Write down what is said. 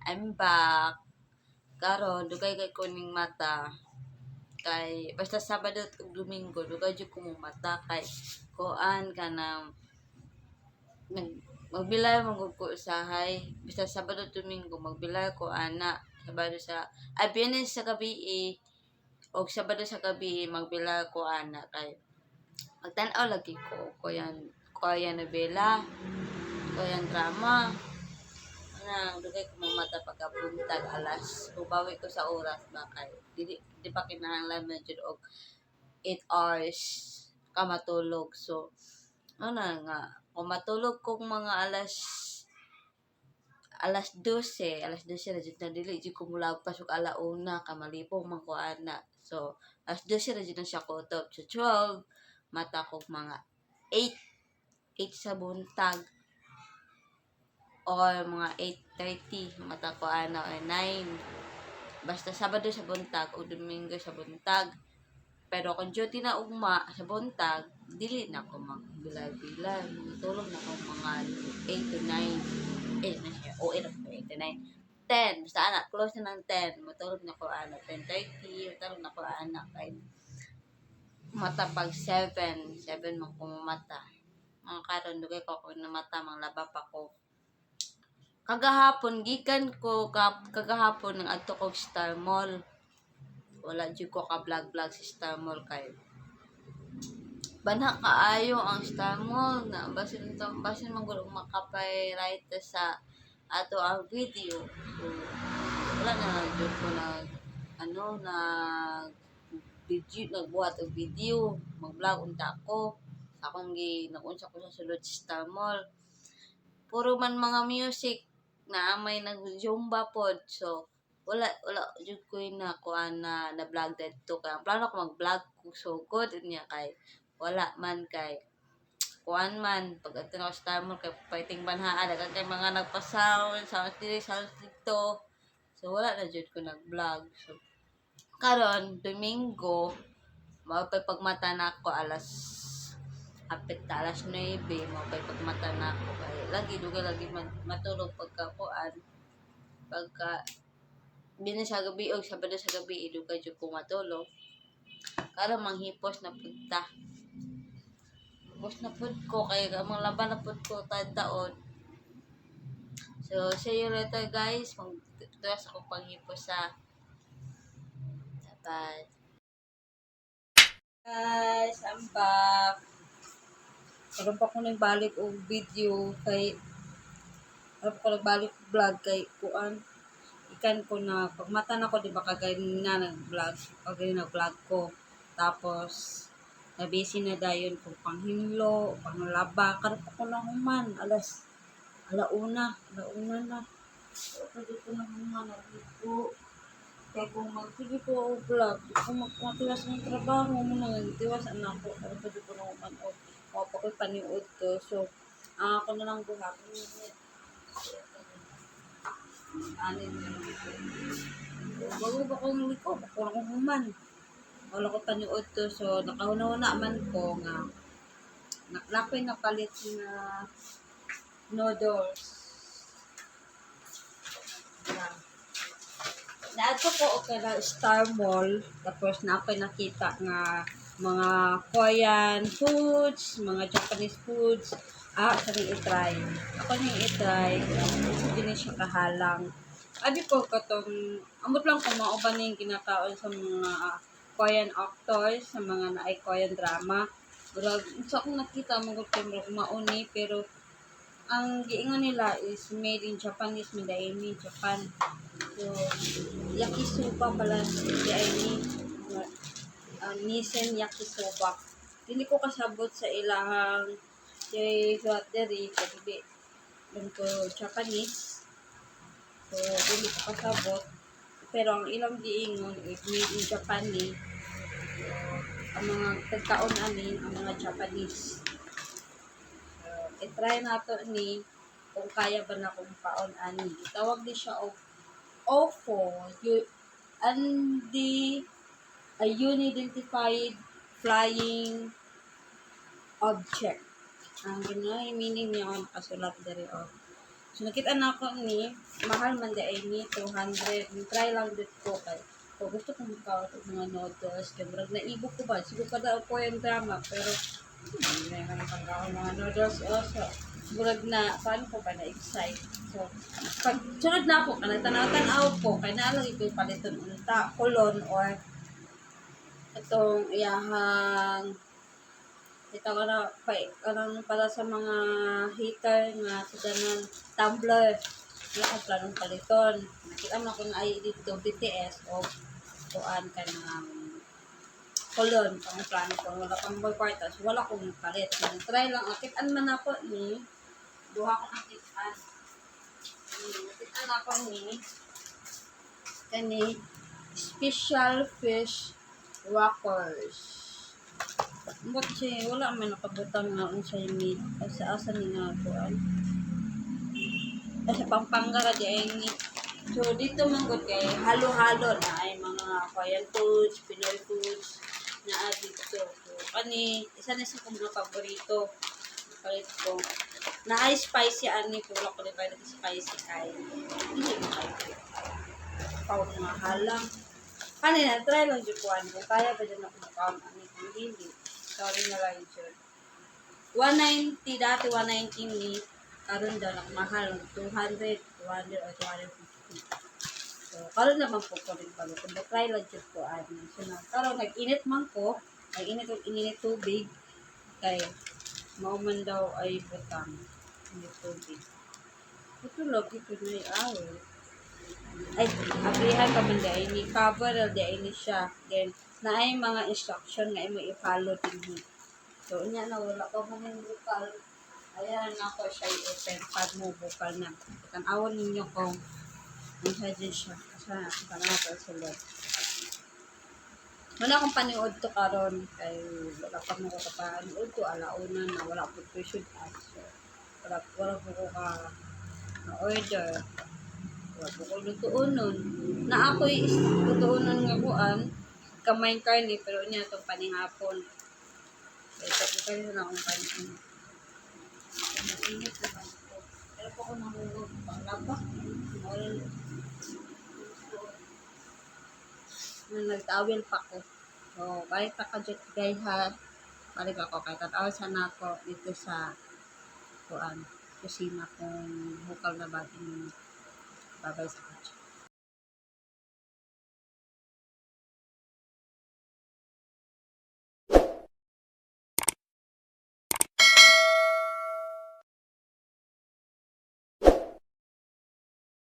I'm back. Karon dugay kay ko ning mata. Kay basta Sabado ug Domingo dugay jud ko mata kay kuan kanang nag magbilay man gud ko usahay. Basta Sabado ug Domingo magbilay ko ana. Sabado sa ay Biyernes sa gabi og Sabado sa gabi magbilay ko ana kay magtan-aw lagi ko og Korean Korean novela, Korean drama. Nang dugay ko mamata pagkabuntag alas mubawi ko sa oras ba kay dili di pa kinahanglan man jud og 8 hours ka matulog. So ano nga kung matulog kog mga alas alas 12, alas 12 na jud na, dili jud ko molagpas og alauna kay malipong man ko ana. So alas 12 ra jud na siya kutob. So 12 mata kog mga 8 8 sa buntag or mga 8:30 mata ko ana or 9. Basta Sabado sa buntag o Domingo sa buntag. Pero kung duty na ugma sa buntag, dili na ako magbilay-bilay. Matulog na ako mga 8 to 9. 8 na siya. O 8 8 to 9. 10. Basta ana, close na ng 10. Matulog na ko ana. 10:30. Matulog na ko ana. Kay mata pag 7. 7 man ko mata. Mga karon dugay ko ako namata, manglaba pa ko. Kagahapon, gikan ko kagahapon ng adto kog Star Mall. Wala jud ko ka vlog vlog sa Star Mall kay banha kaayo ang Star Mall na basin to basin man gud makapay-right sa ato ang video. So, wala na lang jud ko nag ano nag video, nagbuhat og video, mag-vlog unta ko. Sa akong gi nagunsa ko sa sulod sa Star Mall. Puro man mga music na may nag-zumba pod. So, wala wala jud ko na kuan na na vlog didto kay ang plano ko mag-vlog ko sugod niya kay wala man kay kuan man pag adto na ko sa Star Mall kay fighting banhaan daghan kay mga nagpa-sound sound diri, sound didto. So wala na jud ko nag-vlog. So karon Domingo, mao pay pagmata nako alas hapit ta alas 9, mao pay pagmata nako kay lagi dugay lagi matulog pagka kuan pagka Biyernes sa gabi og Sabado sa gabi dugay jud ko matulog. Karon manghipos na pud ta. Hipos na pud ko kay manglaba na pud ko taod. So see you later, guys. Magtuwas ako panghipos sa. Bye. Guys, I'm back. Karon pa ko nagbalik og video kay karon pa ko nagbalik og vlog kay kuan ikan ko na pagmata na ko, di ba, kagay na nag-vlog, kagay nag-vlog ko, tapos na busy na dayon kung panghinlo, panglaba. Karon pa ko na human alas alauna, alauna na. So pwede ko na human ko kaya kung magsige ko og vlog, di ko magmatiwas ng trabaho mo na tiwas anak ko. Karon pa ko na human og mao pa ko'y paniud to. So ang ako na lang buhaton anin bago ba kong liko ko akong human, wala ko paniud to. So nakahuna-huna man ko nga nakoy napalit na noodles na naadto ko og kana Star Mall, tapos na ako'y nakita nga mga Korean foods, mga Japanese foods. Ah, sa ning i-try. Ako ning i-try. Hindi ni siya kahalang. Abi ko katong amot lang kung mao ba ning ginakaon sa mga Korean actors, sa mga naay Korean drama. Murag sa akong nakita mo gud kay murag mao ni, pero ang giingon nila is made in Japanese man dahil ni Japan. So, yakisoba pala di ay ni Nissin Yakisoba. Dili ko kasabot sa ilahang kay suwat diri kay dili man ko Japanese. So, dili ko kasabot. Pero ang ilang giingon is made in Japan ni. Ang mga pagkaon ani ang mga Japanese. So, i-try nato ni kung kaya ba na kung kaon ani. Tawag ni siya og UFO, and the a unidentified flying object. Ang gano'n meaning niya ang nakasulat diri oh. So nakita na ako ni mahal man di ay ni 200. Try lang dito ko kay ko gusto kong makaot og mga noodles kay murag naibok ko ba siguro kada ko yung drama, pero hindi na yung pagkaon mga noodles. Oh, so murag na paano ko ba na excite. So pag sunod na ako kanang tanaw-tanaw ko kay naa lang ito'y paliton unta kulon or itong iyahang ito kana pa kanang para sa mga heater nga sudanan, tumbler. Wala akong planong paliton. Nakita mo kung ay dito BTS o kuan ka ng kulon pang plano ko. Wala pang boy kwarta, so wala akong palit. So, try lang nakitaan man ako ni duha ko nakitaan. Nakitaan ako ni kani special fish rockers. But siya, wala man nakabutang nga unsay meat. Asa asa ni nga kuan. Sa Pampanga ra di ay ni. So dito man gud kay halo-halo na ay mga Korean foods, Pinoy foods na dito. So kani isa na sa kong mga paborito. Palit ko. Na ay spicy ani pero wala ko di ba spicy kay hindi mo kay pao mga halang. Kani na try lang jud ko ani kung kaya ba dyan ako makaon ani, kung dili. Sorry na lang jud. 190 dati, 190 ni karon daw mahal 200, 200 or 250. So karon naman po ko rin pala kung try lang jud ko ani. So na karon nag-init man ko, nag-init og init tubig kay mao man daw ay butang init tubig. Ito lagi ko na away. Ay, ablihan pa man di ay ni cover di ay ni siya. Then, naay mga instruction nga imo i-follow dinhi. So, unya na wala ko man yung bukal. Ayan ako siya i-open pag mo bukal na. Tan-awon ninyo kung unsa din siya. Sa tanaw ko sa sulod. Wala akong paniud to karon kay wala pa mo ko kapaniud to, alauna na, wala po ko shoot at so wala wala po ko ka na order. Wala po ko lutuonon. Na ako'y lutuonon nga kuan kamay karne, pero niya itong panihapon. Ito ko kayo na akong kanin. Mainit naman ko. Pero po ako nangungog panglaba. Wala. Nung nagtawil pa ko. So, balik pa ka dyan, guys, ha. Balik ako kay tataw sana ako dito sa kuan kusina kung bukal na ba. Babay sa kotse.